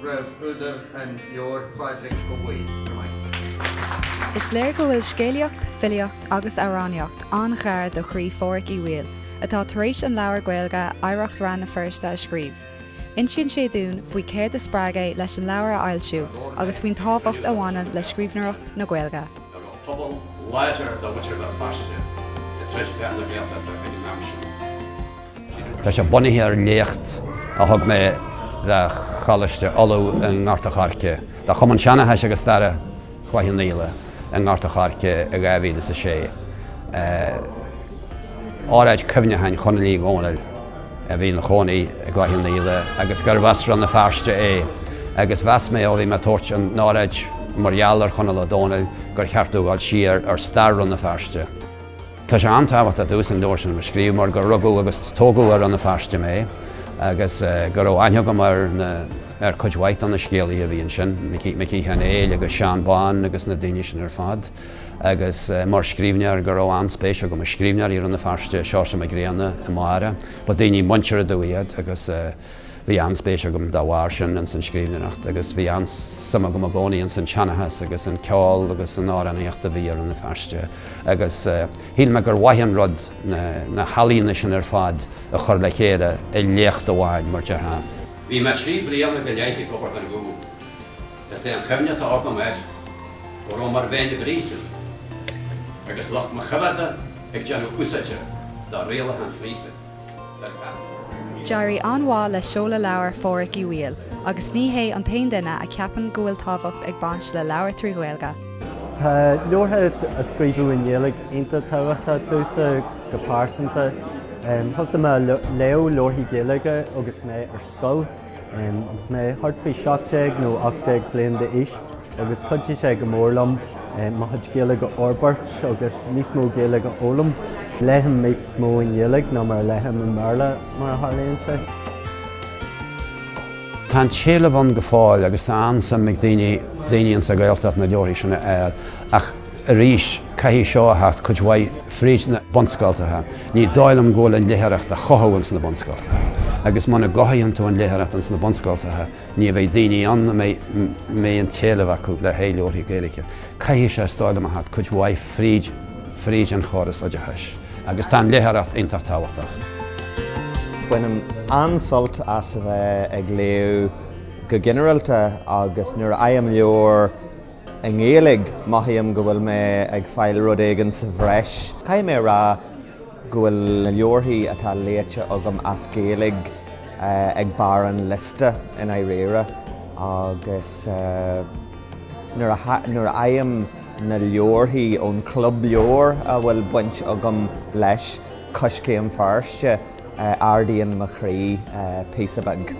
roimh údar an leabhair Pádraig Ó Baoill. Is léir go bhfuil scéalaíocht, filíocht agus amhránaíocht an-ghar do chroí Phádhraic Uí Bhaoill, atá tar éis an leabhar Gaeilge Oidhreacht Rann na Feirste a scríobh. Insíonn sé dúinn faoi céard a spreag é leis an leabhar a fhoilsiú agus faoin tábhacht a bhaineann le scríbhneoireacht na Gaeilge. Go raibh pobal láidir de mhuintir Bhéal Feirste ag troid ar na Gaeltachta ag an am sin. Tá sé bunaithe ar léacht a thug mé le Choláiste Uladh i nGort a' Choirce, do Chumann Seanchais agus Staire Chloich Cheann Fhaola i nGort a' Choirce i 2006. Óráid cuimhneacháin Chonaill Uí Dhónaill a bhí ina chónaí i gCloich Cheann Fhaola agus gurbh as Rann na Feirste é agus mheas mé ó bhí mé ag tabhairt an óráid mar gheall ar Chonall Ó Dónaill gur cheart dom dhul siar ar stair Rann na Feirste. Tá sé an-tábhachtach domhsa an leabhar sin a scríobh mar gur rugadh agus tógadh i Rann na Feirste mé agus go raibh aithne agam ar na ar cuid mhaith de na scéalaithe a bhí ansin, Micí Micí Sheáin Éil agus Seán Bán agus na daoine sin ar fad agus mar scríbhneoir go raibh an-spéis agam i scríbhneoirí Rann na Feirste, Seosamh Mac Grianna i Máire, ba daoine muinteartha domh iad agus Bhí an-spéis agam dá bharr sin ins an scríbhneoireacht agus bhí an-suim agam i gcónaí ins an tseanchas agus an ceol agus an amhránaíocht a bhí i Rann na Feirste agus shíl mé gur mhaith an rud na healaíona sin ar fad a chur le chéile i léacht amháin, mar déarfá. Bhí mé 3 bliana go leith ag obair don Ghúm. Is é an chuimhne atá agam air go raibh mar bheinn i bpríosún agus lucht mo choimheádta ag déanamh úsáide de rialacha an phríosúin. D'éirigh an-mhaith le seoladh leabhar Phádhraic Uí Bhaoill agus ní hé an t-aon duine a cheapann go bhfuil tábhacht ag baint le leabhar 3 Ghaeilge. Tá leabhartha a scríobhadh i nGaeilge iontach tábhachtach domhsa go pearsanta. Thosaigh mé ag léamh leabharthaí Gaeilge agus mé ar scoil. Agus mé thart faoi 17 nó 18 bliain d'aois agus chuidigh sé go mór liom mo chuid Gaeilge a fhorbairt agus níos mó Gaeilge a fhoghlaim. Léim níos mó i nGaeilge ná mar a léim i mBéarla mar a tharlaíonn sé. Tá an t-éileamh ann go fóill agus tá an-suim ag daoine, daoine insa Ghaeltacht na leabharthaí sin a fháil ach arís caithfidh seo a theacht cuid mhaith fríd na bunscoltacha. Ní dóigh liom go bhfuil an léitheoireacht á chothú ins na bunscoltacha. Agus muna gcothaíonn tú an léitheoireacht ins na bunscoltacha, ní bheidh daoine ann a mbeidh an t-éileamh acu le haghaidh leabharthaí Gaeilge. Caithfidh sé, is dóigh liom, a theacht cuid mhaith fríd, fríd an chóras oideachais. Agus tá an léitheoireacht iontach tábhachtach. Bainim an-sult as a bheith ag léamh go ginearálta agus nuair a fhaighim leabhar i nGaeilge, mothaím go bhfuil mé ag fáil rud éigin sa bhreis. Caithfidh mé a rá go bhfuil na leabharthaí atá léite agam as Gaeilge ag barr an liosta i ndáiríre agus nuair a nuair a fhaighim na leabharthaí ón chlub leabhar a bhfuil baint agam leis, Coiscéim Feirste, ardaíonn mo chroí píosa beag.